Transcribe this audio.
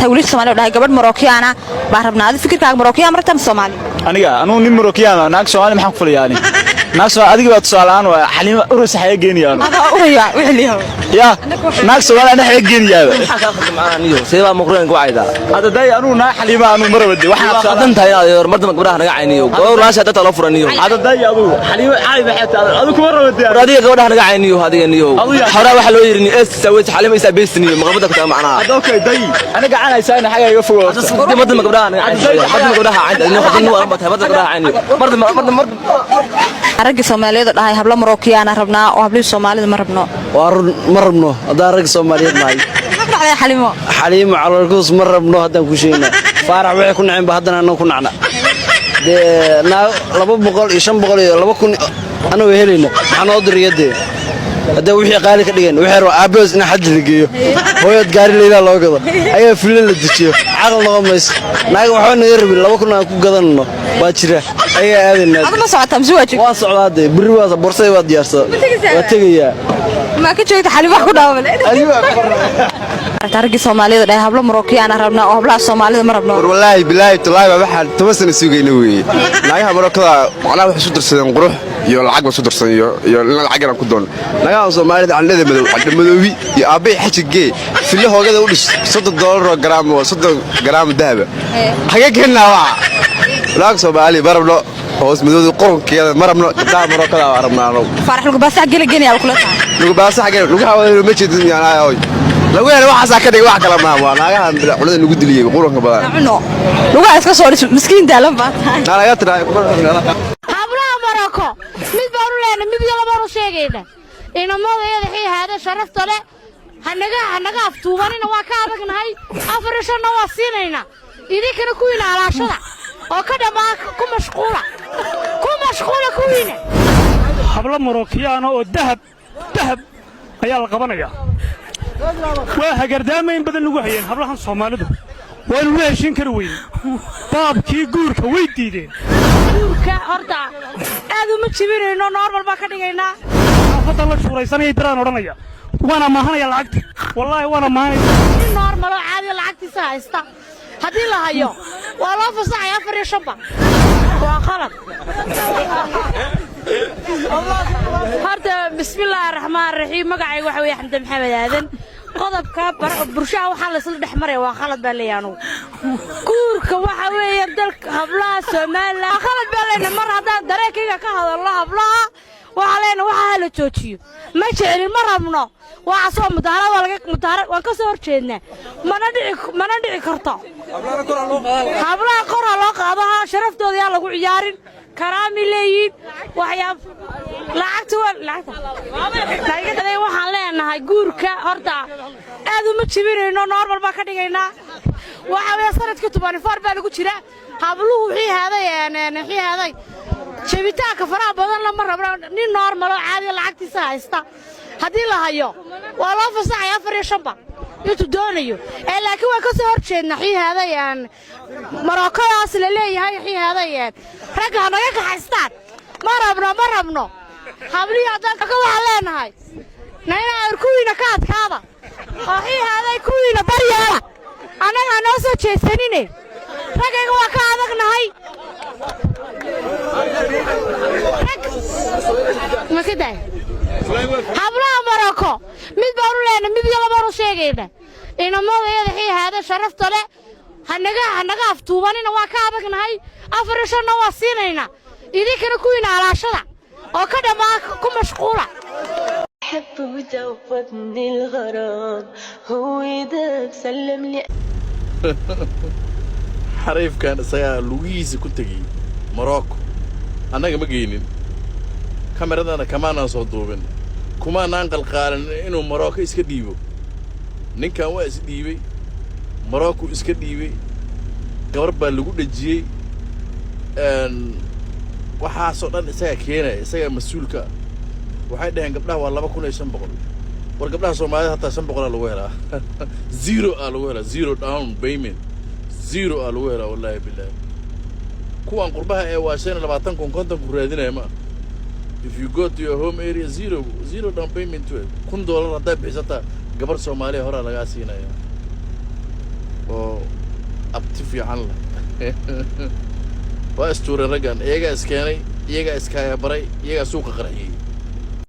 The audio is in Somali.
Aragtaa wiilasha Soomaaliya oo dhahay gabadh Marookiyaana baan rabnaa. Adi fikirkaaga, Marookiyaa ma rabtaa mise Soomaali? Aniga anugu nin Marokiyaan, naag Soomaali maxaan ku falayaa? Ani naag Soomaali adiga baa tusaale ahaan waa Xaliima urus xaga geenaya anu. Adaa uraya wixii liyaho. Ya naag Soomaali ana xaga geenayaaba. Maxaa kaa khaldan macnaha niyo? Sidee baa muqriyan ku caydaa? Hadda day anugu naag Xaliima anugu ma rabade waxaan Waa tusaale khaldan tahay inaad mar dambe gabdhaha naga cayniyo. Gabadh walaasha dadka loo furaniyo. Hadda day adugu Xaliima caay maxay tahay? Adigu kuma rabade. War adiga gabadhaha naga cayniyo, adiga niyo. Adiga- Horaa waxaa loo yiri ni ees saweys Xaliima isaa beesniyo maqabada ku taa macnaha. Hadda okay day aniga gacan haysaana xaga iga fogo horta. Mar dambe gabdhaha naga cayniyo. Mar dambe gabdhaha cayniyo. Niyo khaldan waa tahay, mar dambe gabdhaha cayniyo. Mar dambe, mar dambe, mar dambe. Raggii Soomaaliyeed oo dhahay hablo Marookiyaana rabnaa oo hablihii Soomaalida ma rabno. Waa run, ma rabno haddaan rag Soomaaliyeed nahay. Maxaa ku dhacday Xalimo? Xaliimo caloolkuus ma rabno haddaan ku sheegna. Faarax waxay ku naceen ba haddana annagu ku nacna. Dee naa 200 iyo 500 iyo 2000 annagoo helayna maxaa noo diriya? Dee haddee wixii qaali ka dhigeen, waxay rabaa aabbahoos in xaj la geeyo, hooyad gaari leylaa loo gado, ayaa fulle la dejiyo. Caqal noqon mayso. Naaga waxba naga rabin, 2000 aan ku gadanno waa jira, ayagaa aadaynaa. Adu ma socotaa mise waa joogtaa? Waa socdaa dee, berri waa borsadii waa diyaarsada. Tegaysaa? Waa tegayaa. Ma ka joogta Xalimo wax ku dhaawale? Aragtaa raggii Soomaaliyeed oo dhahay hablo Marookiyaana rabnaa oo hablaha Soomaalida ma rabno. War wallaahi bilaahi tallaahi baa waxaan 10 sano sugayna weeye. Naagaha Marokada macnaha waxay isu darsadeen qurux iyo lacag ba isu darsan iyo in lacag yaraan ku doono. Naagaha Soomaalida candhada madow, candha madoobi iyo aabbay xaji gee, fille hoogada u dhis, $30 oo garaam oo 30 garaam dahaba xagee keennaa? Waxa naag Soomaali ma rabno, hoos madooda qoronkeeda ma rabno. Gabdhaha Marokada waa rabnaa anagu. Faarax lugubaasa gela geenaya kula tahay. Lugubaasa xagee lugaha wada ma jeedin yaanaay lagu helay waxaasaa ka dhigay wax kale maaha. Waa naagaha culada nagu diliyey quranka badan. Cuno lugaha iska soo dhis, miskiin daalan baa tahay. Naanaga tiraa. Hablaha Maroko mid baanu leenay, mid iyo labaanu sheegayna. Inamada iyada xii haada sharafta leh hanaga aftuubanina, waa ka adagnahay. Afar iyo shanna waa siinaynaa. Idinkana kuwiina alaashada oo ka dhammaa ku mashquula, ku mashquula kuwiina. Hablo Marokiyaana oo dahab dahab ayaa la qabanayaa. Waa hagardaama in badan lagu hayeen hablahan Soomaalidu, waanu la heshin kari weyne. Baabkii guurka way diideen. Guurka horta aad uma jibinayno, normal baan ka dhigaynaa. Xaafadan la shuuraysanaya diraan odhanaya waan amaahanaya lacagta, wallaahi waan amaahanaya. Nin normal oo caadi lacagtiisa haysta haddii la hayo waa loo fasaxay afar iyo shanba. Waa qalad horta. Bismillaahi raxmaan raxiim. Magacayga waxa weeye Xamde Maxamed Aadan. Qodobka bulshaha waxaa laysla dhex maraya waa khalad baa leeyahay anugu. Guurka waxa weeye dalka hablaha Somaliland waa khalad baa leenahay. Mar haddaan dareenkayga ka hadalno, hablaha waxaa leenahay waxaa hala joojiyo. Ma jecelin, ma rabno waxaasoo mudaharad waa laga mudaharad, waan ka soo hor jeednaa. Mana dhici karto. Hablaha kor ha loo qaado, ha sharaftooda yaa lagu ciyaarin, karaami leeyihiin. Waxyaab lacagta waa lacagta. Waxaan leenahay guurka horta aad uma jibinayno, normal baan ka dhigaynaa. Waxa weeye sanadkii 24 baa lagu jira. Habluhu wixii haaday jebitaanka faraha badan lama rabno. Nin normal oo caadi lacagtiisa haysta haddii la hayo waa loo fasaxay afar iyo shanba intuu doonayo ee, laakiin waan ka soo hor jeednaa xii haaday Marokadaas la leeyahay. Xii haaday ragga ha naga kaxaystaan, ma rabno, ma rabno. Hablihii haddaan ka waxaan leenahay nayna kuwiina ka adkaada oo xii haaday kuwiina baryeela, annaga ha noo soo jeedsanine. Raggayga waa ka adagnahay. Rag ma ka daay. Hablaha Maroko mid baanu leenahay, mid iyo labaanu sheegayna. Inamada iyada xii haada sharafta leh hanaga aftuubanina, waa ka adagnahay. Afar iyo shanna waa siinaynaa. Idinkana kuwiina alaashada oo ka dhammaa ku mashquula. حب ودوبني الغرام هو ده سلم لي. Xariifkan isagaa lugihiisa ku tegey Morocco. Annaga ma geynin, kameradana kamaanaan soo duubin, kumaanaan qalqaalin inuu Morocco iska dhiibo. Ninkan waa is dhiibey, Morocco iska dhiibey, gabar baa lagu dhejiyey. Waxaasoo dhan isagaa keenaya, isagaa mas-uulka. Waxay dhaheen gabdhaha waa 2500. War gabdhaha Soomaalida hataa 500-aa lagu helaa, zero aa lagu helaa, zero down payment, zero aa lagu helaa. Wallaahi bilaahi, kuwan qurbaha ee waa 25,000, 50,000 raadinaya ma. If you go to your home area, zero, zero down payment wey. $1000 haddaa bixisataa, gabar Soomaaliya horaa lagaa siinaya oo Abti fiican leh waa istuureen raggan. Iyagaa iskeenay, iyagaa iskaayabaray, iyagaa suuqa qarxiyey.